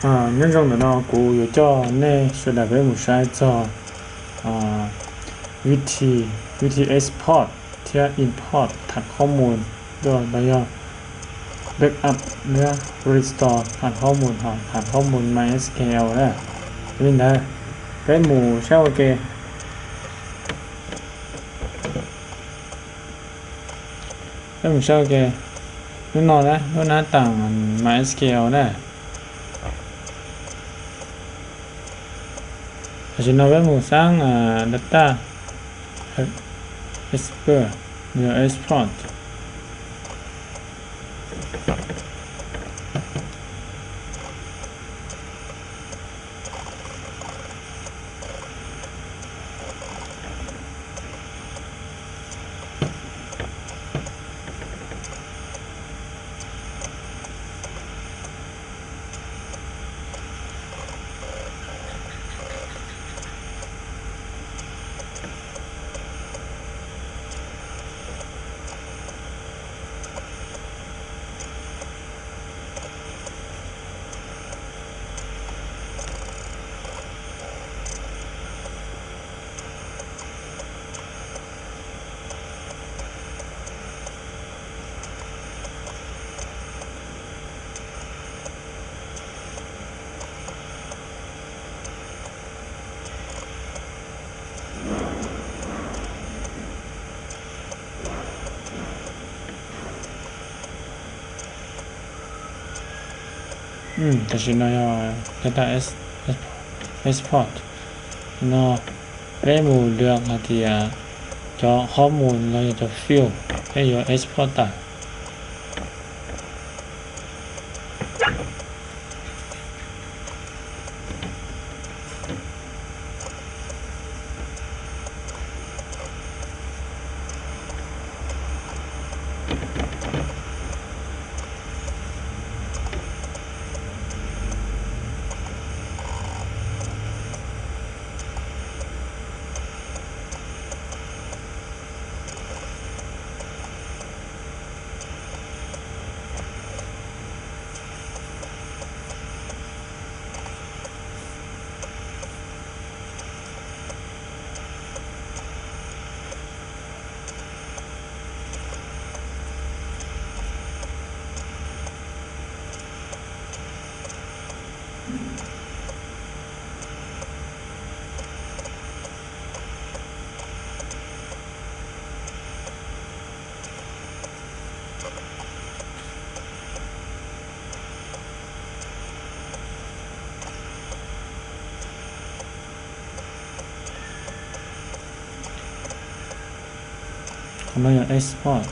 Nyob zoo, ntawm no kuv yuav coj nej sawv daws peb mus saib txog vib thi, vib thi export thiab import tham qhob mus, los yog backup thiab restore tham qhob mus, tham qhob mus MySQL na. Yog li ntawd, peb mus saib ua ke. Peb mus saib ua ke. Lub no na, lub nab taam MySQL na. Tam sim no peb mus xaab data export, export. Tam sim no yog data export no, peb mus lwm hais tias cov qhob mus los yog cov field peb yuav export tawm. Qhov no yog export,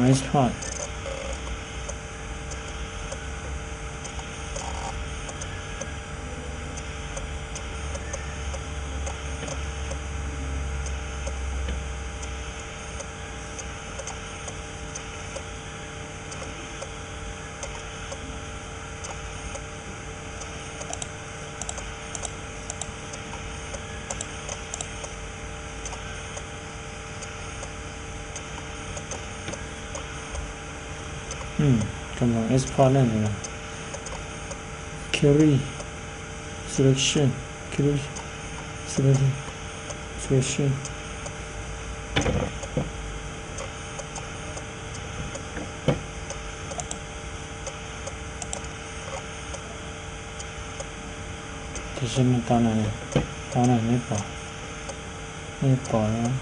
export. Export na, query selection, query selection. Tam sim no tau na, tau na, nej pom, nej pom.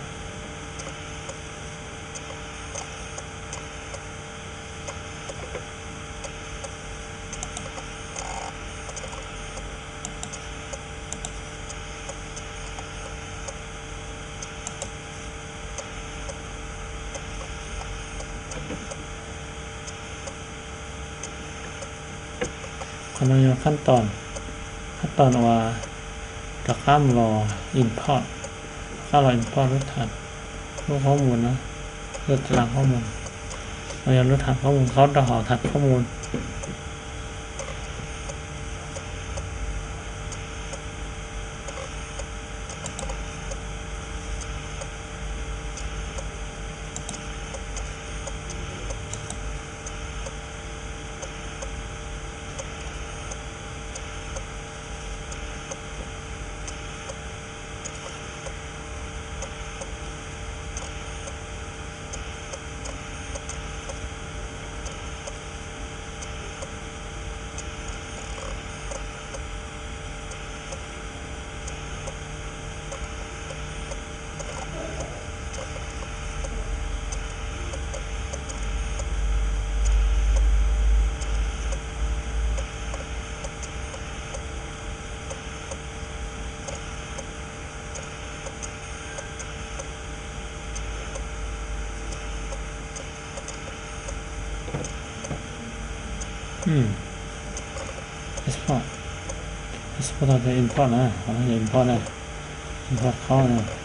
Qhov no yog khab toom, khab toom uas rov qab los import, rov qab los import lub tham, lub qhob mus no, lub tham qhob mus, no yog lub tham qhob mus, qhob rau hauv tham qhob mus. Export, export tau tias import na, import na, import qhov na.